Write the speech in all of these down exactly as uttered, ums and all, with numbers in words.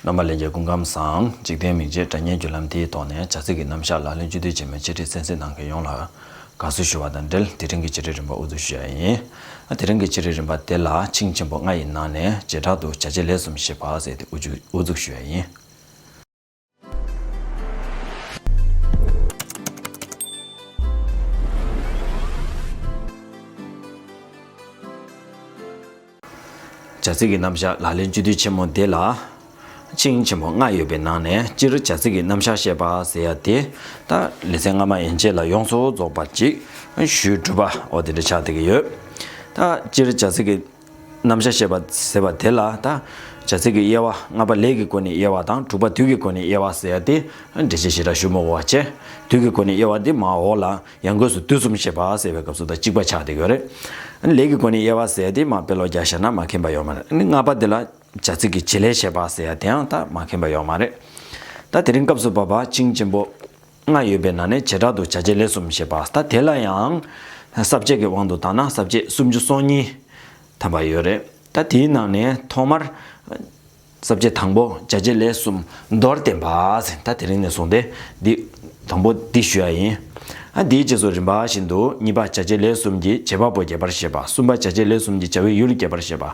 རྣམ་པ་ལྷན་རྒྱས་སྐུ་ཁམས་བཟང་། འཇིག་རྟེན་མིག་འབྱེད་སྒྲ་སྙན་བརྒྱུད་ལམ་དེའི་ཐོག་ནས་བྱ་ཚིག་གི་རྣམ་གཞག་ལག་ལེན་བཅུད་བསྡུས་རྗེས་མའི་འཆད་ཁྲིད་གསན་གཟིགས་གནང་མཁན་ཡོངས་ལ་དགའ་བསུ་ཞུ་བ་དང་འབྲེལ། དེ་རིང་གི་འཆད་ཁྲིད་རིམ་པ་དབུ་འཛུགས་ཞུ་ཡ་ཡིན། ཨ། དེ་རིང་གི་འཆད་ཁྲིད་རིམ་པ་དེ་ལ་ཆིངས་ཆེན་པོ་ལྔ་ཡི་ནང་ནས་བྱེ་བྲག་ཏུ་བྱ་བྱེད་ལས་གསུམ་བཤད་པ་ཟེར་ཏེ་དབུ་འཛུགས་དབུ་འཛུགས་ཞུ་ཡ་ཡིན། བྱ་ཚིག་གི་རྣམ་གཞག་ལག་ལེན་བཅུད་བསྡུས་ཆེན་མོ་འདི་ལ་ཆིངས་ཆེན་པོ་ལྔ་ཡོད་པའི་ནང་ནས། སྤྱིར་བྱ་ཚིག་གི་རྣམ་གཞག་བཤད་པ་ཟེར་ཡ་དེ་ད་ལེ་ཚན་སྔ་མ་ཡན་ཆད་ལ་ཡོངས་སུ་རྫོགས་པ་ཅིག་ཞུས་གྲུབ་པ་འོ་དེ་འདྲ་ཆགས་བསྡད་ཀྱི་ཡོད། ད་སྤྱིར་བྱ་ཚིག་གི་རྣམ་གཞག་བཤད་པ་ཟེར་བ་དེ་ལ། ད་བྱ་ཚིག་གི་དབྱེ་བ། ལྔ་པ་ལས་ཀྱི་སྒོ་ནས་དབྱེ་བ་དང་། དྲུག་པ་དུས་ཀྱི་སྒོ་ནས་དབྱེ་བ་ཟེར་ཡ་དེ་འགྲེལ་བཤད་ཞེ་དྲག་ཞུ་མི་དགོས་པ་བྱས། དུས་ཀྱི་སྒོ་ནས་དབྱེ་བ་དེ་མར་འོག་ལ་ཡང་སྒོས་སུ་དུས་གསུམ་བཤད་པ་ཟེར་བའི་སྐབས་སུ་ད་གཅིག་པ་ཆགས་བསྡད་ཡོད་རེད། ལས་ཀྱི་སྒོ་ནས་དབྱེ་བ་ཟེར་ཡ་དེ་མར་དཔེ་ཀློག་རྒྱག་བཞག་ན་མ་མཁྱེན་པ་ཡོད་མ་རེད། ལྔ་པ་དེ་ལ་བྱ་ཚིག་གི་བྱེད་ལས་བཤད་པ་ཟེར་ཡ་དེའང་ད་མ་མཁྱེན་པ་ཡོད་མ་རེད། ད་དེ་རིང་སྐབས་སུ་བབ་པ་ཆིངས་ཆེན་པོ་ལྔ་ཡོད་པའི་ནང་ནས་བྱེ་བྲག་ཏུ་བྱ་བྱེད་ལས་གསུམ་བཤད་པ། ད་དེ་ལ་ཡང་ས་བཅད་ཀྱི་དབང་དུ་བཏང་ན་ས་བཅད་སུམ་ཅུ་སོ་གཉིས་ཐམ་པ་ཡོད་རེད། ད་དེའི་ནང་ནས་ཐོག་མར་ས་བཅད་དང་པོ་བྱ་བྱེད་ལས་གསུམ་མདོར་བསྟན་པ་ཟེར། ད་དེ་རིང་ནས་བཟུང་སྟེ་འདི་དང་པོ་འདི་ཞུ་ཡ་ཡིན། ཨ། འདིའི་རྗེས་སུ་རིམ་པ་བཞིན་དུ། གཉིས་པ་བྱ་བྱེད་ལས་གསུམ་གྱི་བྱེད་པ་པོ་རྒྱས་པར་བཤད་པ། གསུམ་པ་བྱ་བྱེད་ལས་གསུམ་གྱི་བྱ་བའི་ཡུལ་རྒྱས་པར་བཤད་པ།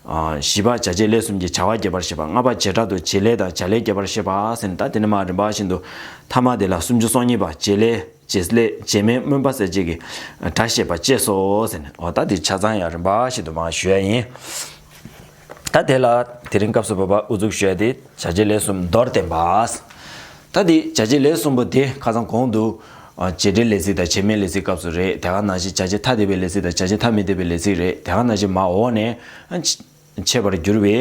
ཨ། བཞི་པ་བྱ་བྱེད་ལས་གསུམ་གྱི་བྱ་བ་རྒྱས་པར་བཤད་པ། ལྔ་པ་བྱེ་བྲག་ཏུ་བྱེད་ལས་དང་བྱ་ལས་རྒྱས་པར་བཤད་པ་ཟེར་ནས། ད་དེ་ནས་མར་རིམ་པ་བཞིན་དུ་ཐ་མ་དེ་ལ་སུམ་ཅུ་སོ་གཉིས་པ་བྱེད་ལས། བྱེད་ལས། བྱེད་མེད་སྨོན་པ་གསལ་བྱེད་ཀྱི་སྒྲ་བཤད་པ་བཅས་སོ་ཟེར་ནས། འོ་ད་དེ་ཆ་ཚང་ཡང་རིམ་པ་བཞིན་དུ་མར་ཞུ་ཡ་ཡིན། ད་དེ་ལ་དེ་རིང་སྐབས་སུ་བབ་པ་དབུ་འཛུགས་ཞུ་ཡ་དེ་བྱ་བྱེད་ལས་གསུམ་མདོར་བསྟན་པ། ད་དེ་བྱ་བྱེད་ལས་གསུམ་པོ་དེ་ཁ་སང་གོང་དུ་ཨ། བྱེད་འབྲེལ་ལས་ཚིག་དང་བྱེད་མེད་ལས་ཚིག་སྐབས་སུ་རེད། དེ་ག་ནང་བཞིན་བྱ་བྱེད་ཐ་དད་པའི་ལས་ཚིག་དང་བྱ་བྱེད་ཐ་མི་དད་པའི་ལས་ཚིག་རེད། དེ་ག་ནང་བཞིན་མར་འོག་ནས་ཨ། འཆད་པར་འགྱུར་བའི་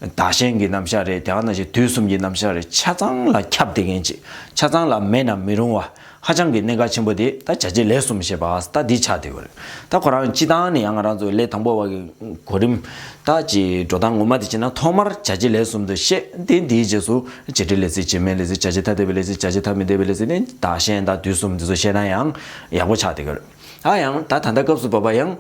བདག་གཞན་གྱི་རྣམ་གཞག་རེད། དེ་ག་ནང་བཞིན་དུས་གསུམ་གྱི་རྣམ་གཞག་རེད། ཆ་ཚང་ལ་ཁྱབ་བསྡད་མཁན་ཅིག་ཆ་ཚང་ལ་མེད་ན་མི་རུང་བ། ཧ་ཅང་གི་གནད་འགག་ཆེན་པོ་དེ་ད་བྱ་བྱེད་ལས་གསུམ་བཤད་པ་ད་འདི་ཆགས་བསྡད་ཡོད་རེད། ད་ཁོ་རང་སྤྱིར་བཏང་ནས་ཡང་ང་རང་ཚོའི་ལས་དང་པོ་བ་གི་གོ་རིམ་ད་ཀྱི་འགྲོ་སྟངས་ངོ་མ་དེ་བྱས་ན། ཐོག་མར་བྱ་བྱེད་ལས་གསུམ་དུ་བཤད་དེ། འདིའི་རྗེས་སུ་བྱེད་འབྲེལ་ལས་ཚིག་བྱེད་མེད་ལས་ཚིག་བྱ་བྱེད་ཐ་དད་པའི་ལས་ཚིག་བྱ་བྱེད་ཐ་མི་དད་པའི་ལས་ཚིག་ནི་བདག་གཞན་དང་དུས་གསུམ་འདི་ཚོ་བཤད་ན་ཡང་ཡག་པོ་ཆགས་བསྡད་ཡོད་རེད། ད་ཡང་ད་ད་ལྟ་སྐབས་སུ་བབ་པ་ཡང་།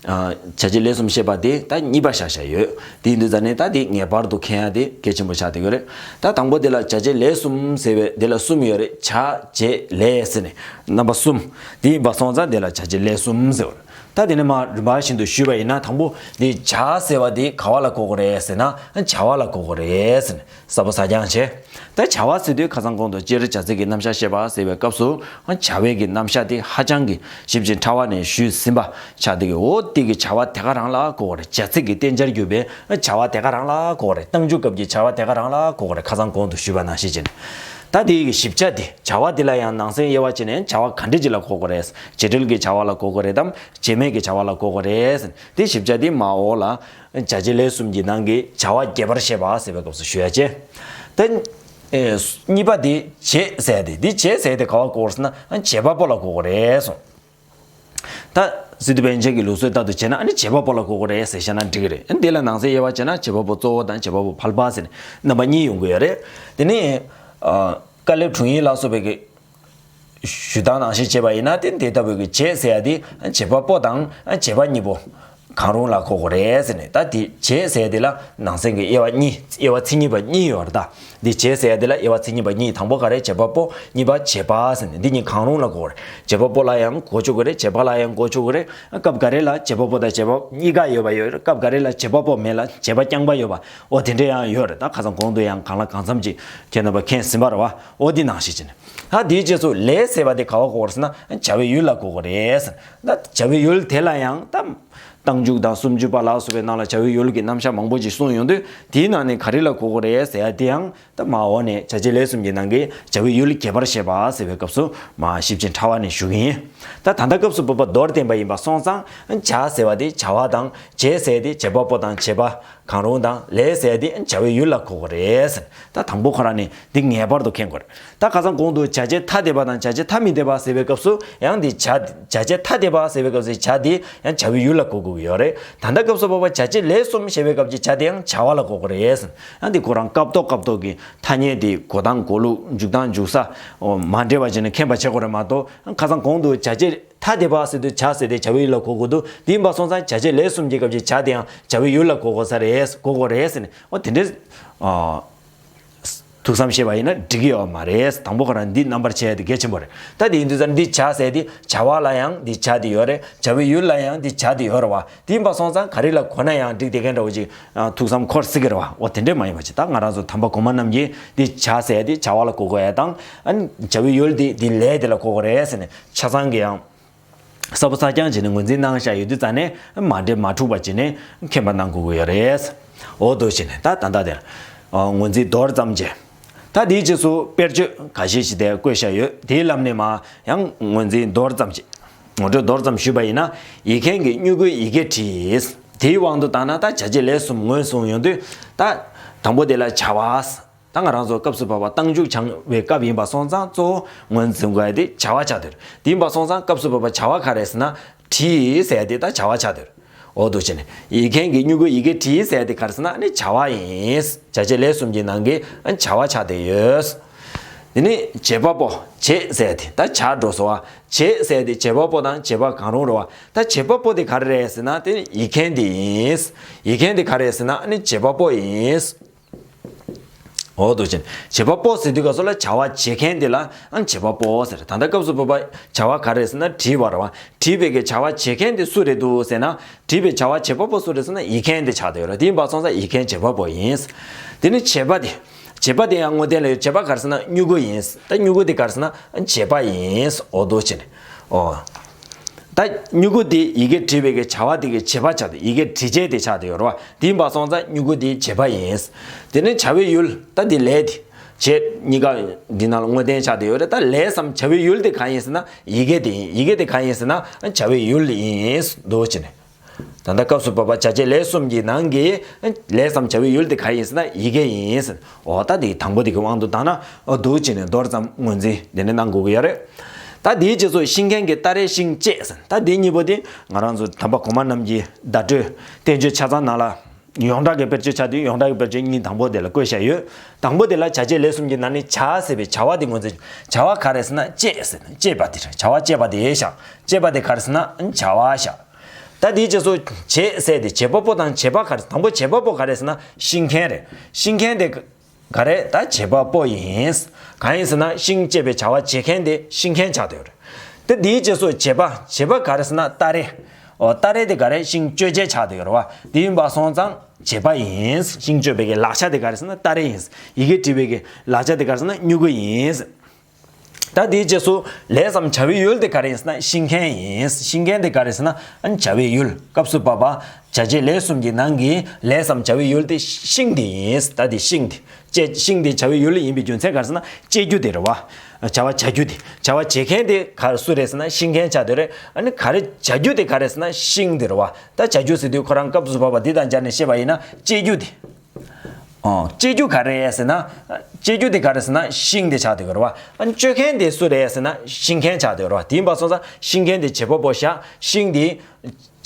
ཨ། བྱ་བྱེད་ལས་གསུམ་བཤད་པ་དེ་ད་གཉིས་པ་བཞག་བཞག་ཡོད། དེ་ཡིན་དུས་ཙ་ནས་ད་དེ་ངེས་པར་དུ་མཁྱེན་ཡ་དེ་གལ་ཆེན་པོ་ཆགས་བསྡད་ཡོད་རེད། ད་དང་པོ་དེ་ལ་བྱ་བྱེད་ལས་གསུམ་ཟེར་བའི་དེ་ལ་གསུམ་ཡོད་རེད། བྱ་བྱེད་ལས་ཟེར་ནས་རྣམ་པ་གསུམ། དེ་ཡིན་པ་སོང་ཙང་དེ་ལ་བྱ་བྱེད་ལས་གསུམ་ཟེར་བ་རེད། ད་དེ་ནས་མར་རིམ་པ་བཞིན་དུ་ཞུས་པ་ཡིན་ན། དང་པོ་དེ་བྱ་ཟེར་བ་དེ་ག་བ་ལ་གོ་དགོས་རེད་ཟེར་ན། བྱ་བ་ལ་གོ་དགོས་རེད་ཟེར་ནས། གསལ་པོ་ཟ་རྐྱང་བྱས། ད་བྱ་བ་ཟེར་དུས་ཁ་སང་གོང་དུ་སྤྱིར་བྱ་ཚིག་གི་རྣམ་གཞག་བཤད་པ་ཟེར་བའི་སྐབས་སུ་བྱ་བའི་གི་རྣམ་གཞག་དེ་ཧ་ཅང་གི་ཞིབ་ཅིང་ཕྲ་བ་ནས་ཞུས་ཟིན་པ་ཆགས་བསྡད་ཀྱི། འོ་དེ་གི་བྱ་བ་དེ་ག་རང་ལ་གོ་དགོས་རེད། བྱ་ཚིག་གི་རྟེན་སྦྱར་གྱུར་པའི་བྱ་བ་དེ་ག་རང་ལ་གོ་དགོས་རེད། རྟགས་འཇུག་སྐབས་ཀྱི་བྱ་བ་དེ་ག་རང་ལ་གོ་དགོས་རེད། ཁ་སང་གོང་དུ་ཞུས་པ་ནང་བཞིན་བྱས་ནས། ད་དེ་གི་ཞིབ་ཆ་དེ། བྱ་བ་དེ་ལ་ཡང་ནང་གསེས་དབྱེ་བ་ཕྱེ་ནས་བྱ་བ་ག་འདྲ་ཅིག་ལ་གོ་དགོས་རེད། བྱེད་འབྲེལ་གྱི་བྱ་བ་ལ་གོ་དགོས་རེད་དམ། བྱེད་མེད་ཀྱི་བྱ་བ་ལ་གོ་དགོས་རེད། དེ་ཞིབ་ཆ་དེ་མར་འོག་ལ་བྱ་བྱེད་ལས་གསུམ་གྱི་ནང་གི་བྱ་བ་རྒྱས་པར་བཤད་པ་ཟེར་བའི་སྐབས་སུ་ཞུ་ཡ་བྱས། ད་ཨེ། གཉིས་པ་དེ་བྱེད་ཟེར་ཡ་དེ། དེ་བྱེད་ཟེར་ཡ་དེ་ག་བ་གོ་དགོས་ཟེར་ན། བྱེད་པ་པོ་ལ་གོ་དགོས་རེད་གསུངས། ད་སི་ཏུ་པཎ་ཆེན་གྱི་ལུགས་སྲོལ་ལྟར་དུ་བྱས་ན་ཨ་ནི་བྱེད་པ་པོ་ལ་གོ་དགོས་རེད་ཟེར་བཞག་ན་འགྲིག་གི་རེད། ཨ་ནི་དེ་ལ་ནང་གསེས་དབྱེ་བ་བྱས་ན་བྱེད་པ་པོ་གཙོ་བོ་དང་བྱེད་པ་པོ་ཕལ་པ་ཟེར་ནས་རྣམ་པ་གཉིས་ཡོང་གི་ཡོད་རེད། དེ་ནས་ཨ། ཀ་ལེབ་དྲུང་ཡིག་ལ་སོགས་པའི་གི་ཞུ་སྟངས་ནང་བཞིན་བྱས་པ་ཡིན་ན། དེ་དེ་ལྟ་བུའི་གི་བྱེད་ཟེར་ཡ་དེ་བྱེད་པ་པོ་དང་བྱེད་པ་གཉིས་པོ་གང་རུང་ལ་གོ་དགོས་རེད་ཟེར་ནས། ད་དེ་བྱེད་ཟེར་ཡ་དེ་ལ་ནང་གསེས་ཀྱི་དབྱེ་བ་གཉིས། དབྱེ་བ་མཚན་ཉིད་པ་གཉིས་ཡོད་རེད་ད། འདི་བྱེད་ཟེར་ཡ་དེ་ལ་དབྱེ་བ་མཚན་ཉིད་པ་གཉིས། དང་པོ་ག་རེ། བྱེད་པ་པོ། གཉིས་པ་བྱེད་པ་ཟེར་ནས་འདི་གཉིས་གང་རུང་ལ་གོ་དགོས་རེད། བྱེད་པ་པོ་ལ་ཡང་གོ་ཆོག་གི་རེད། བྱེད་པ་ལ་ཡང་གོ་ཆོག་གི་རེད། སྐབས་འགའ་རེ་ལ་བྱེད་པ་པོ་དང་བྱེད་པ་གཉིས་ཀ་ཡོད་པ་ཡོད་རེད། སྐབས་འགའ་རེ་ལ་བྱེད་པ་པོ་མེད་ལ་བྱེད་པ་རྐྱང་པ་ཡོད་པ། འོ་དེ་འདྲ་ཡང་ཡོད་རེད། ད་ཁ་སང་གོང་དུ་ཡང་གང་ལ་གང་འཚམ་ཅིག་ཁྱེད་རྣམ་པ་མཁྱེན་ཟིན་པ་རེད་བ། འོ་འདི་ནང་བཞིན་བྱས་ནས། ད་དེའི་རྗེས་སུ་ལས་ཟེར་བ་དེ་ག་བ་གོ་དགོས་རེད་ཟེར་ན། བྱ་བའི་ཡུལ་ལ་གོ་དགོས་རེད་ཟེར། ད་བྱ་བའི་ཡུལ་དེ་ལ་ཡང་ད་རྟགས་འཇུག་དང་སུམ་ཅུ་པ་ལ་སོགས་པའི་ནང་ལ་བྱ་བའི་ཡུལ་གྱི་རྣམ་གཞག་མང་པོ་ཅིག་གསུངས་ཡོང་དུས། དེའི་ནང་ནས་ག་རེ་ལ་གོ་དགོས་རེད་ཟེར་ཡ་དེ་ཡང་ད་མར་འོག་ནས་བྱ་བྱེད་ལས་གསུམ་གྱི་ནང་གི་བྱ་བའི་ཡུལ་རྒྱས་པར་བཤད་པ་ཟེར་བའི་སྐབས་སུ་མར་ཞིབ་ཅིང་ཕྲ་བ་ནས་ཞུ་གི་ཡིན། ད་ད་ལྟ་སྐབས་སུ་བབ་པ་མདོར་བསྟན་པ་ཡིན་པ་སོང་ཙང་། བྱ་ཟེར་བ་དེ་བྱ་བ་དང་། བྱེད་ཟེར་དེ་བྱེད་པ་པོ་དང་བྱེད་པ་གང་རུང་དང་། ལས་ཟེར་དེ་བྱ་བའི་ཡུལ་ལ་གོ་དགོས་རེད་ཟེར། ད་དང་པོ་ཁོ་རང་ནས་འདི་ངེས་པར་དུ་མཁྱེན་དགོས་རེད། ད་ཁ་སང་གོང་དུ་བྱ་བྱེད་ཐ་དད་པ་དང་བྱ་བྱེད་ཐ་མི་དད་པ་ཟེར་བའི་སྐབས་སུ་ཡང་འདི་བྱ། བྱ་བྱེད་ཐ་དད་པ་ཟེར་བའི་སྐབས་སུ་བྱ་དེ་ཡང་བྱ་བའི་ཡུལ་ལ་གོ་དགོས་ཀྱི་ཡོད་རེད། ད་ལྟ་སྐབས་སུ་བབ་པ་བྱ་བྱེད་ལས་གསུམ་ཞེས་པའི་སྐབས་ཀྱི་བྱ་དེ་ཡང་བྱ་བ་ལ་གོ་དགོས་རེད། ཡང་འདི་ཁོ་རང་སྐབས་ཐོག་སྐབས་ཐོག་གི་ཐ་སྙད་དེ་གོ་སྟངས་གོ་ལུགས་འཇུག་སྟངས་འཇུག་ས་མ་འདྲེས་པ་བྱས་ནས་མཁྱེན་པ་བྱེད་དགོས་རེད་མ་གཏོགས། ཁ་སང་གོང་དུ་བྱ་བྱེད་ཐ་དད་པ་ཟེར་དུས་བྱ་ཟེར་དེ་བྱ་བའི་ཡུལ་ལ་གོ་དགོས་འདུག་དེ་ཡིན་པ་སོང་ཙང་བྱ་བྱེད་ལས་གསུམ་གྱི་སྐབས་ཀྱི་བྱ་དེ་ཡང་བྱ་བའི་ཡུལ་ལ་གོ་དགོས་ས་རེད། གོ་དགོས་རེད་ཟེར་ནས། འོ་དེ་འདྲའི། ཨ། ཐུགས་བསམ་བཞེས་པ་ཡིན་ན་འགྲིག་གི་ཡོད་མ་རེད། དང་པོ་ཁོ་རང་འདི་རྣམ་པར་ཕྱེ་ཡ་དེ་གལ་ཆེན་པོ་རེད། ད་དེ་ཡིན་དུས་ཙང་འདི་བྱ་ཟེར་དེ་བྱ་བ་ལ་ཡང་འདི་བྱ་དེ་ཡོད་རེད། བྱ་བའི་ཡུལ་ལ་ཡང་འདི་བྱ་དེ་ཡོད་རེད་བ། དེ་ཡིན་པ་སོང་ཙང་ག་རེ་ལ་གོ་ན་ཡང་འགྲིག་བསྡད་མཁན་འདྲ་བོ་ཅིག་ཐུགས་བསམ་འཁོར་སྲིད་ཀྱི་རེད་བ། འོ་དེ་འདྲས་མ་ཡིན་པ་ཅིག་ད་ང་རང་ཚོ་དམ་པ་གོང་མ་རྣམས་ཀྱིས་འདི་བྱ་ཟེར་དེ་བྱ་བ་ལ་གོ་དགོས་ཡ་དང་། ཨ་ནི་བྱ་བའི་ཡུལ་དེ་འདི་ལས་དེ་ལ་གོ་དགོས་རེད་ཟེར་ནས་ཆ་ཚང་གི་ཡང་། གསལ་པོ་གསལ་རྐྱང་བྱས་ནས་ངོས་འཛིན་གནང་བཞག་ཡོད་དུས་ཙང་ནས་མ་འདྲེས་མ་འཁྲུག་པ་བྱས་ནས་མཁྱེན་པ་གནང་དགོས་ཀྱི་ཡོད་རེད། འོ་འདུག་བྱས་ནས་ད་ད་ལྟ་དེར་ངོས་འཛིན་མདོར་ཙམ་བྱས། ད་དེའི་རྗེས་སུ་དཔེར་བརྗོད་འགའ་ཤས་ཤིག་དེ་བཀོད་བཞག་ཡོད། དེའི་ལམ་ནས་མ་ཡང་ངོས་འཛིན་མདོར་ཙམ་བྱས། ངོ་སྤྲོད་མདོར་ཙམ་ཞུས་པ་ཡིན་ན། ཡིག་མཁན་གྱིས་སྨྱུ་གུའི་ཡི་གེ་བྲིས། དེའི་དབང་དུ་བཏང་ན་ད་བྱ་བྱེད་ལས་གསུམ་ངོས་བཟུང་ཡོང་དུས་ད་དང་པོ་དེ་ལ་བྱ་བ། ད་ང་རང་ཚོ་སྐབས་སུ་བབ་པ་རྟགས་འཇུག་སྦྱང་བའི་སྐབས་ཡིན་པ་སོང་ཙང་གཙོ་བོ་ངོས་འཛིན་དགོས་ཡ་དེ་བྱ་བ་ཆགས་བསྡད་རེད། དེ་ཡིན་པ་སོང་ཙང་སྐབས་སུ་བབ་པ་བྱ་བ་ག་རེ་ཟེར་ན་བྲིས་ཟེར་ཡ་དེ་ད་བྱ་བ་ཆགས་བསྡད་རེད། འོ་འདུག་བྱས་ནས་ཡིག་མཁན་གྱིས་སྨྱུ་གུའི་ཡི་གེ་བྲིས་ཟེར་ཡ་དེ་ག་རེ་ཟེར་ན་ནི་བྱ་བ་ཡིན། བྱ་བྱེད་ལས་གསུམ་གྱི་ནང་གི་བྱ་བ་ཆགས་བསྡད་ཡོད། དེ་ནི་བྱེད་པ་པོ་བྱེད་ཟེར་ཡ་དེ་ད་བྱ་འགྲོ་སོང་བ། བྱེད་ཟེར་ཡ་དེ་བྱེད་པ་པོ་དང་བྱེད་པ་གང་རུང་རེད་བ། ད་བྱེད་པ་པོ་དེ་ག་རེ་རེད་ཟེར་ན་དེ་ནི་ཡིག་མཁན་དེ་ཡིན། ཡིག་མཁན་དེ་ག་རེ་རེད་ཟེར་ན་ནི་བྱེད་པ་པོ་ཡིན། འོ་འདུག་ཅིང་། བྱེད་པ་པོ་ཟེར་དུས་སྐབས་སུ་ལ་བྱ་བ་བྱེད་མཁན་དེ་ལ་ཨང་བྱེད་པ་པོ་ཟེར། ད་ལྟ་སྐབས་སུ་བབ་པ་བྱ་བ་ག་རེ་ཟེར་ན་བྲིས་པ་རེད་བ། བྲིས་པའི་གི་བྱ་བ་བྱེད་མཁན་དེ་སུ་རེད་འདུག་ཟེར་ན། བྲིས་པའི་བྱ་བ་བྱེད་པ་པོ་སུ་རེད་ཟེར་ན་ཡིག་མཁན་དེ་ཆགས་བསྡད་ཡོད་རེད། དེ་ཡིན་པ་སོང་ཙང་ཡིག་མཁན་བྱེད་པ་པོ་ཡིན། དེ་ནི་བྱེད་པ་དེ། བྱེད་པ་དེ་ཡང་དངོས་བསྟན་ལ་ཡོད། བྱེད་པ་ག་རེ་ཟེར་ན་སྨྱུ་གུ་ཡིན། ད་སྨྱུ་གུ་དེ་ག་རེ་ཟེར་ན་བྱེད་པ་ཡིན། འོ་འདུག་ཅིང་། འོ། ད་སྨྱུ་གུ་དེ་ཡི་གེ་བྲིས་པའི་གི་བྱ་བ་དེ་གི་བྱེད་པ་ཆགས་འདུག་ཡི་གེ་བྲིས་བྱེད་དེ་ཆགས་བསྡད་ཡོད་རེད་བ། དེ་ཡིན་པ་སོང་ཙང་སྨྱུ་གུ་དེ་བྱེད་པ་ཡིན། དེ་ནས་བྱ་བའི་ཡུལ་ད་དེ་ལས་དེ། བྱེད་གཉིས་ཀ་འདི་ནང་ལ་དངོས་བསྟན་ཆགས་བསྡད་ཡོད་རེད། ད་ལས་སམ་བྱ་བའི་ཡུལ་དེ་གང་ཡིན་ཟེར་ན་ཡི་གེ་དེ་ཡིན། ཡི་གེ་དེ་གང་ཡིན་ཟེར་ན་བྱ་བའི་ཡུལ་ཡིན། འདུག་ཅིང་། ད་ལྟ་སྐབས་སུ་བབ་པ་བྱ་བྱེད་ལས་གསུམ་གྱི་ནང་གི་ལས་སམ་བྱ་བའི་ཡུལ་དེ་གང་ཡིན་ཟེར་ན་ཡི་གེ་ཡིན། འོ་ད་དེ་དང་པོ་དེ་གི་དབང་དུ་བཏང་ན་འདུག་ཅིང་ནས་མདོར་ཙམ་ངོས་འཛིན་དེ་ནས་གནང་དགོས་ཀྱི་ཡོད་རེད། ད་དེའི་རྗེས་སུ་ཤིང་མཁན་གྱི་སྟ་རེ་ཤིང་བཅད་ཟེར། ད་དེ་གཉིས་པོ་དེ་ང་རང་ཚོ་དམ་པ་གོང་མ་རྣམས་ཀྱི་བརྡ་སྤྲོད་བསྟན་བཅོས་ཆ་ཚང་ནང་ལ། ཡོངས་གྲགས་ཀྱི་དཔེར་བརྗོད་ཆགས་དུས་ཡོངས་གྲགས་ཀྱི་དཔེར་བརྗོད་གཉིས་དང་པོ་དེ་ལ་བཀོད་བཞག་ཡོད། དང་པོ་དེ་ལ་བྱ་བྱེད་ལས་གསུམ་གྱི་ནང་ནས་བྱ་ཟེར་བའི་བྱ་བ་དེ་ངོས་འཛིན། བྱ་བ་ག་རེ་ཟེར་ན་བཅད་ཟེར་ན་བཅད་པ་དེ་རེད། བྱ་བ་བཅད་པ་དེ་བཞག་བཅད་པ་དེ་ག་རེ་ཟེར་ན་བྱ་བ་བཞག་ད་དེའི་རྗེས་སུ་བྱེད་ཟེར་དེ་བྱེད་པ་པོ་དང་བྱེད་པ་ག་རེ། དང་པོ་བྱེད་པ་པོ་ག་རེ་ཟེར་ན་ཤིང་མཁན་རེད། ཤིང་མཁན་དེ་ག་རེ་ད་བྱེད་པ་པོ་ཡིན། གང་ཡིན་ཟེར་ན་ཤིང་བཅད་པའི་བྱ་བ་བྱེད་མཁན་དེ་ཤིང་མཁན་ཆགས་བསྡད་ཡོད་རེད། དེ་དེའི་རྗེས་སུ་བྱེད་པ། བྱེད་པ་ག་རེ་ཟེར་ན་སྟ་རེ། འོ་སྟ་རེ་དེ་ག་རེ་ཤིང་གཅོད་བྱེད་ཆགས་བསྡད་ཡོད་རེད་བ། དེ་ཡིན་པ་སོང་ཙང་བྱེད་པ་ཡིན། ཤིང་གཅོད་པའི་གི་ལག་ཆ་དེ་ག་རེ་ཟེར་ན་སྟ་རེ་ཡིན། ཡི་གེ་བྲིས་པའི་གི་ལག་ཆ་དེ་ག་རེ་ཟེར་ན་སྨྱུ་གུ་ཡིན། ད་དེའི་རྗེས་སུ་ལས་སམ་བྱ་བའི་ཡུལ་དེ་ག་རེ་ཡིན་ཟེར་ན་ཤིང་མཁན་ཡིན། ཤིང་མཁན་དེ་ག་རེ་ཟེར་ན་བྱ་བའི་ཡུལ། སྐབས་སུ་བབ་པ་བྱ་བྱེད་ལས་གསུམ་གྱི་ནང་གི་ལས་སམ་བྱ་བའི་ཡུལ་དེ་ཤིང་དེ་ཡིན། ད་དེ་ཤིང་དེ། བཅད་ཤིང་དེ་བྱ་བའི་ཡུལ་ཡིན་པའི་རྒྱུ་མཚན་ག་རེ་ཟེར་ན་བཅད་རྒྱུ་དེ་རེད་བ། བྱ་བ་བྱ་རྒྱུ་དེ། བྱ་བ་བྱེད་མཁན་དེ་ག་སུ་རེད་ཟེར་ན་ཤིང་མཁན་ཆགས་བསྡད་རེད། ཨ་ནི་ག་རེ་བྱ་རྒྱུ་དེ་ག་རེ་ཟེར་ན་ཤིང་དེ་རེད་བ། ད་བྱ་རྒྱུ་ཟེར་དུས་ཁོ་རང་སྐབས་སུ་བབ་པ་འདི་དང་སྦྱར་ནས་བཤད་པ་ཡིན་ན་བཅད་རྒྱུ་དེ། ཨོ། བཅད་རྒྱུ་ག་རེ་ཟེར་ན། བཅད་རྒྱུ་དེ་ག་རེ་ཟེར་ན་ཤིང་དེ་ཆགས་བསྡད་ཡོད་རེད་བ། ཨ་ནི་གཅོད་མཁན་དེ་སུ་རེད་ཟེར་ན་ཤིང་མཁན་ཆགས་བསྡད་ཡོད་རེད་བ། དེ་ཡིན་པ་སོང་ཙང་ཤིང་མཁན་དེ་བྱེད་པ་པོ་བཞག་ཤིང་དེ་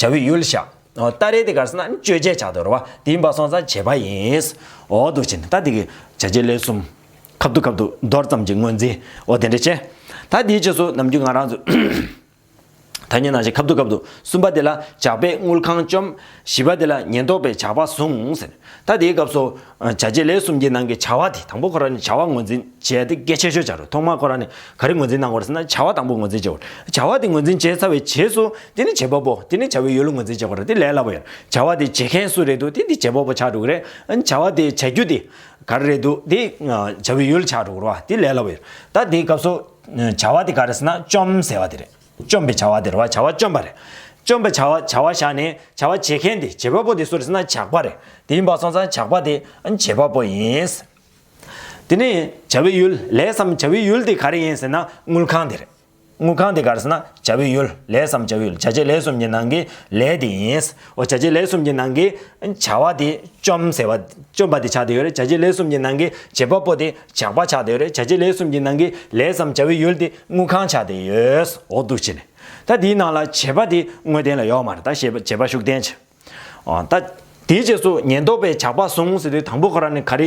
བྱ་བའི་ཡུལ་བཞག་ཨོ། སྟ་རེ་དེ་ག་རེ་ཟེར་ན་གཅོད་བྱེད་ཆགས་བསྡད་ཡོད་རེད་བ། དེ་ཡིན་པ་སོང་ཙང་བྱེད་པ་ཡིན། འོ་འདུག་ཅིང་ད་དེ་གི་བྱ་བྱེད་ལས་གསུམ་ཁ་ཐུག་ཁ་ཐུག་མདོར་ཙམ་གྱི་ངོས་འཛིན། འོ་དེ་འདྲ་བྱས། ད་དེའི་རྗེས་སུ་ནམ་རྒྱུན་ང་རང་ཚོ། ཐ་སྙད་ནང་བཞིན་ཁ་ཐུག་ཁ་ཐུག་གསུམ་པ་དེ་ལ་ཇག་པས་དངུལ་ཁང་བཅོམ། བཞི་པ་དེ་ལ་ཉེན་རྟོག་པས་ཇག་པ་བཟུང་ཟེར། ད་དེའི་སྐབས་སུ་བྱ་བྱེད་ལས་གསུམ་གྱི་ནང་གི་བྱ་བ་དེ་དང་པོ་ཁོ་རང་ནས་བྱ་བ་ངོས་འཛིན་བྱས་ཏེ་གལ་ཆེ་ཤོས་ཆགས་རེད། ཐོག་མར་ཁོ་རང་ནས་ག་རེ་ངོས་འཛིན་གནང་དགོས་རེད་ཟེར་ན་བྱ་བ་དང་པོ་ངོས་འཛིན་བྱེད་དགོས་རེད། བྱ་བ་དེ་ངོས་འཛིན་བྱས་ཚར་བའི་རྗེས་སུ་དེ་ནི་བྱེད་པ་པོ་དེ་ནི་བྱ་བའི་ཡུལ་ལ་ངོས་འཛིན་བྱེད་དགོས་རེད། དེ་ལས་སླ་པོ་ཡོད། བྱ་བ་དེ་བྱེད་མཁན་སུ་རེད་འདུག་དེ་འདི་བྱེད་པ་པོ་ཆགས་འགྲོ་གི་རེད། བྱ་བ་དེ་བྱ་རྒྱུ་དེ་ག་རེ་རེད་འདུག་དེ་བྱ་བའི་ཡུལ་ཆགས་འགྲོ་གི་རེད་བ། དེ་ལས་སླ་པོ་ཡོད། ད་དེའི་སྐབས་སུ་བྱ་བ་དེ་ག་རེ་ཟེར་ན་བཅོམ་ཟེར་བ་དེ་རེད། བཅོམ་པའི་བྱ་བ་དེ་རེད་བ། བྱ་བ་བཅོམ་པ་རེད། བཅོམ་པའི་བྱ་བ་བྱ་བ་བཞག་ནས་བྱ་བ་བྱེད་མཁན་དེ་བྱེད་པ་པོ་དེ་སུ་རེད་ཟེར་ན་ཇག་པ་རེད། དེ་ཡིན་པ་སོང་ཙང་ཇག་པ་དེ་བྱེད་པ་པོ་ཡིན། དེ་ནས་བྱ་བའི་ཡུལ་ལས་སམ་བྱ་བའི་ཡུལ་དེ་ག་རེ་ཡིན་ཟེར་ན་དངུལ་ཁང་དེ་རེད། དངུལ་ཁང་དེ་ག་རེ་ཟེར་ན་བྱ་བའི་ཡུལ་ལས་སམ་བྱ་བའི་ཡུལ་བྱ་བྱེད་ལས་གསུམ་གྱི་ནང་གི་ལས་དེ་ཡིན། འོ་བྱ་བྱེད་ལས་གསུམ་གྱི་ནང་གི་བྱ་བ་དེ་བཅོམ་ཟེར་བ་བཅོམ་པ་དེ་ཆགས་བསྡད་ཡོད་རེད། བྱ་བྱེད་ལས་གསུམ་གྱི་ནང་གི་བྱེད་པ་པོ་དེ་ཇག་པ་ཆགས་བསྡད་ཡོད་རེད། བྱ་བྱེད་ལས་གསུམ་གྱི་ནང་གི་ལས་སམ་བྱ་བའི་ཡུལ་དེ་དངུལ་ཁང་ཆགས་བསྡད་ཡོད། འོ་འདུག་བྱས་ནས། ད་དེའི་ནང་ལ་བྱེད་པ་དེ་དངོས་བསྟན་ལ་ཡོད་མ་རེད། ད་བྱེད་པ་བྱེད་པ་ཤུགས་བསྟན་བྱས། འོ་ད་དེའི་རྗེས་སུ་ཉེན་རྟོག་པས་ཇག་པ་བཟུང་ཟེར་དུས་དང་པོ་ཁོ་རང་ནས་ག་རེ་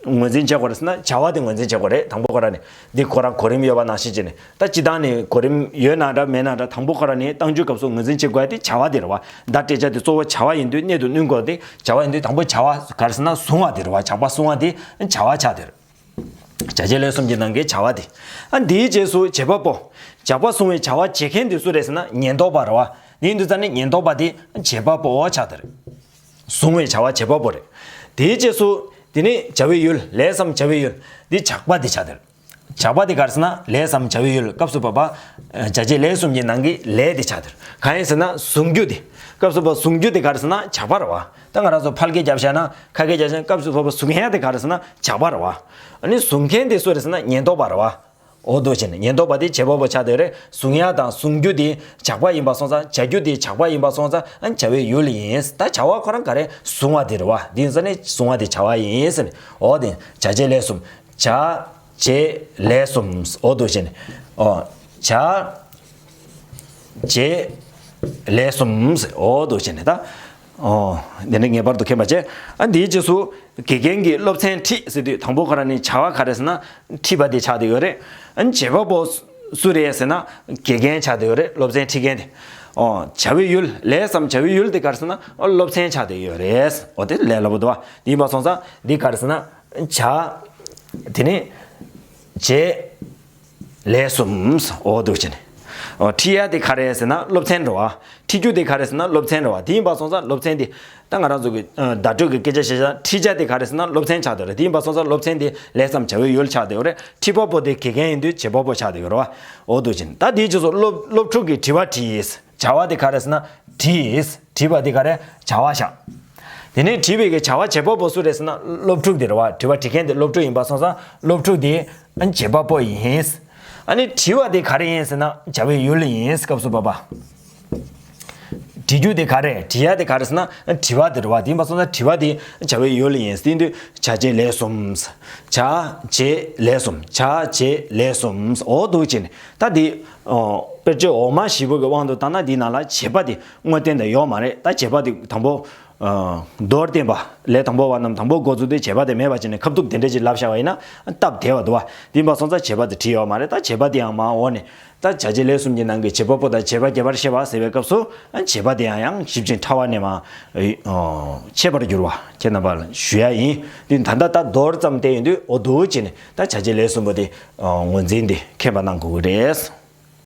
ངོས་འཛིན་བྱེད་དགོས་རེད་ཟེར་ན་བྱ་བ་དེ་ངོས་འཛིན་བྱེད་དགོས་རེད། དང་པོ་ཁོ་རང་ནས་འདི་ཁོ་རང་གོ་རིམ་ཡོད་པ་ནང་བཞིན་བྱས་ནས། ད་སྤྱི་བཏང་ནས་གོ་རིམ་ཡོད་ན་འདྲ་མེད་ན་འདྲ་དང་པོ་ཁོ་རང་ནས་རྟགས་འཇུག་སྐབས་སུ་ངོས་འཛིན་བྱེད་དགོས་ཡ་དེ་བྱ་བ་དེ་རེད་བ། བརྡ་སྤྲད་བྱ་དེ་གཙོ་བོ་བྱ་བ་ཡིན་དུས་གནད་དུ་བསྣུན་དགོས་ཏེ་བྱ་བ་ཡིན་དུས་དང་པོ་བྱ་བ་ག་རེ་ཟེར་ན་བཟུང་བ་དེ་རེད་བ། ཇག་པ་བཟུང་བ་དེ་བྱ་བ་ཆགས་དེ་རེད། བྱ་བྱེད་ལས་གསུམ་གྱི་ནང་གི་བྱ་བ་དེ། ཨ་འདིའི་རྗེས་སུ་བྱེད་པ་པོ། བྱ་བ་བཟུང་བའི་བྱ་བ་བྱེད་མཁན་དེ་སུ་རེད་ཟེར་ན་ཉེན་རྟོག་པ་རེད་བ། འདི་ཡིན་དུས་ཙང་ནི་ཉེན་རྟོག་པ་དེ་བྱེད་པ་པོ་ཆགས་དེ་རེད། བཟུང་བའི་བྱ་བ་བྱེད་པ་པོ་རེད། དེའི་རྗེས་སུ། དེ་ནི་བྱ་བའི་ཡུལ། ལས་སམ་བྱ་བའི་ཡུལ། འདི་བྱ་བ་དེ་ཆགས་དེ་རེད། བྱ་བ་དེ་ག་རེ་ཟེར་ན་ལས་སམ་བྱ་བའི་ཡུལ། སྐབས་སུ་བབ་པ། བྱ་བྱེད་ལས་གསུམ་གྱི་ནང་གི་ལས་དེ་ཆགས་དེ་རེད། གང་ཡིན་ཟེར་ན་བཟུང་རྒྱུ་དེ། སྐབས་སུ་བབ་བཟུང་རྒྱུ་དེ་ག་རེ་ཟེར་ན་བྱ་བ་རེད་བ། ད་ང་རང་ཚོ་ཕལ་སྐད་རྒྱབ་བཞག་ན་ཁ་སྐད་རྒྱབ་བཞག་ན་སྐབས་སུ་བབ་པ་བཟུང་ཡ་དེ་ག་རེ་ཟེར་ན་བྱ་བ་རེད་བ། ཨ་ནི་བཟུང་མཁན་དེ་སུ་རེད་ཟེར་ན་ཉེན་རྟོག་པ་རེད་བ། འོ་འདུག་བྱས་ནས་ཉེན་རྟོག་པ་དེ་བྱེད་པ་པོ་ཆགས་བསྡད་ཡོད་རེད། བཟུང་ཡ་དང་བཟུང་རྒྱུ་དེ་བྱ་བ་ཡིན་པ་སོང་ཙང་བྱ་རྒྱུ་དེ་བྱ་བ་ཡིན་པ་སོང་ཙང་ཨ་བྱ་བའི་ཡུལ་ཡིན། ད་བྱ་བ་ཁོ་རང་ག་རེ་བཟུང་བ་དེ་རེད་བ། དེ་ཡིན་ཙང་ནི་བཟུང་བ་དེ་བྱ་བ་ཡིན་ཟེར་ནས། འོ་དེ་བྱ་བྱེད་ལས་གསུམ། བྱ་བྱེད་ལས་གསུམ། འོ་འདུག་བྱས་ནས། འོ། བྱ་བྱེད་ལས་གསུམ། འོ་འདུག་བྱས་ནས་ད། འོ། འདི་ནི་ངེས་པར་དུ་མཁྱེན་པ་བྱས། ཨ་འདིའི་རྗེས་སུ། དགེ་རྒན་གྱིས་སློབ་ཚན་ཁྲིད་ཟེར་དུས་དང་པོ་ཁོ་རང་ནི་བྱ་བ་ག་རེ་ཟེར་ན་ཁྲིད་པ་དེ་ཆགས་བསྡད་ཡོད་རེད། ཨ་བྱེད་པ་པོ་སུ་རེད་ཟེར་ན་དགེ་རྒན་ཆགས་བསྡད་ཡོད་རེད། སློབ་ཚན་ཁྲིད་མཁན་དེ། འོ། བྱ་བའི་ཡུལ། ལས་སམ་བྱ་བའི་ཡུལ་དེ་ག་རེ་ཟེར་ན་སློབ་ཚན་ཆགས་བསྡད་ཡོད་རེད། འོ་དེ་ལས་སླ་པོ་འདུག་བ། དེ་ཡིན་པ་སོང་ཙང་འདི་ག་རེ་ཟེར་ན། བྱ། དེ་ནི། བྱེད། ལས་གསུམ། འོ་འདུག་བྱས་ནས། འོ་ཁྲིད་ཡ་དེ་ག་རེ་ཟེར་ན་སློབ་ཚན་རེད་བ། ཁྲིད་རྒྱུ་དེ་ག་རེ་ཟེར་ན་སློབ་ཚན་རེད་བ། དེ་ཡིན་པ་སོང་ཙང་སློབ་ཚན་དེ། ད་ང་རང་ཚོ་གི་ཨ་བརྡ་སྤྲོད་ཀྱི་སྐད་ཆ་བཤད་ན་ཁྲིད་བྱ་དེ་ག་རེ་ཟེར་ན་སློབ་ཚན་ཆགས་བསྡད་རེད། དེ་ཡིན་པ་སོང་ཙང་སློབ་ཚན་དེ་ལས་སམ་བྱ་བའི་ཡུལ་ཆགས་བསྡད་ཡོད་རེད། ཁྲིད་པ་པོ་དེ་དགེ་རྒན་ཡིན་དུས་བྱེད་པ་པོ་ཆགས་བསྡད་ཡོད་རེད་བ། འོ་འདུག་བྱས་ནས་ད་དེའི་རྗེས་སུ་སློབ་སློབ་ཕྲུག་གིས་དྲི་བ་དྲིས། བྱ་བ་དེ་ག་རེ་ཟེར་ན་དྲིས། དྲིས་པ་དེ་ག་རེ་བྱ་བ་བཞག་དེ་ནས་དྲིས་པའི་གི་བྱ་བ་བྱེད་པ་པོ་སུ་རེད་ཟེར་ན་སློབ་ཕྲུག་དེ་རེད་བ། དྲི་བ་དྲི་མཁན་དེ་སློབ་ཕྲུག་ཡིན་པ་སོང་ཙང་སློབ་ཕྲུག་དེ་བྱེད་པ་པོ་ཡིན། ཨ་ནི་དྲི་བ་དེ་ག་རེ་ཡིན་ཟེར་ན་བྱ་བའི་ཡུལ་ཡིན། སྐབས་སུ་བབ་པ། དྲི་རྒྱུ་དེ་ག་རེ། དྲི་ཡ་དེ་ག་རེ་ཟེར་ན་དྲི་བ་དེ་རེད་བ། དེ་ཡིན་པ་སོང་ཙང་དྲི་བ་དེ་བྱ་བའི་ཡུལ་ཡིན། དེ་ཡིན་དུས་བྱ་བྱེད་ལས་གསུམ། བྱ་བྱེད་ལས་གསུམ། བྱ་བྱེད་ལས་གསུམ། འོ་འདུག་བྱས་ནས་ད་དེ། ཨོ། དཔེར་བརྗོད་འོག་མ་བཞི་པོ་གི་དབང་དུ་བཏང་ན་འདིའི་ནང་ལ་བྱེད་པ་དེ་དངོས་བསྟན་དུ་ཡོད་མ་རེད། ད་བྱེད་པ་དེ་དང་པོ། ཨ། མདོར་བསྟན་པ། ལས་དང་པོ་པ་རྣམས་དང་པོ་འགོ་བཙུགས་ཏེ་བྱེད་པ་དེ་མེད་པ་བྱས་ནས་ཁ་ཐུག་དེ་འདྲ་ཅིག་ལབ་བཞག་པ་ཡིན་ན་སྟབས་བདེ་བ་འདུག་བ། དེ་ཡིན་པ་སོང་ཙང་བྱེད་པ་དེ་བྲིས་ཡོད་མ་རེད། ད་བྱེད་པ་དེ་ཡང་མར་འོག་ནས་ད་བྱ་བྱེད་ལས་གསུམ་གྱི་ནང་གི་བྱེད་པ་པོ་དང་བྱེད་པ་རྒྱས་པར་བཤད་པ་ཟེར་བའི་སྐབས་སུ་ཨ་བྱེད་པ་དེ་ཡང་ཡང་ཞིབ་ཅིང་ཕྲ་བ་ནས་མར་ཨ་འཆད་པར་འགྱུར་བ་ཁྱེད་རྣམ་པ་ལ་ཞུ་ཡ་ཡིན། དེ་ད་ལྟ་ད་མདོར་ཙམ་བསྟན་ཡོང་དུས་འོ་འདུག་བྱས་ནས་ད་བྱ་བྱེད་ལས་གསུམ་པོ་དེ་ཨ་ངོས་འཛིན་དེ་མཁྱེན་པ་གནང་དགོས་ཀྱི་རེད།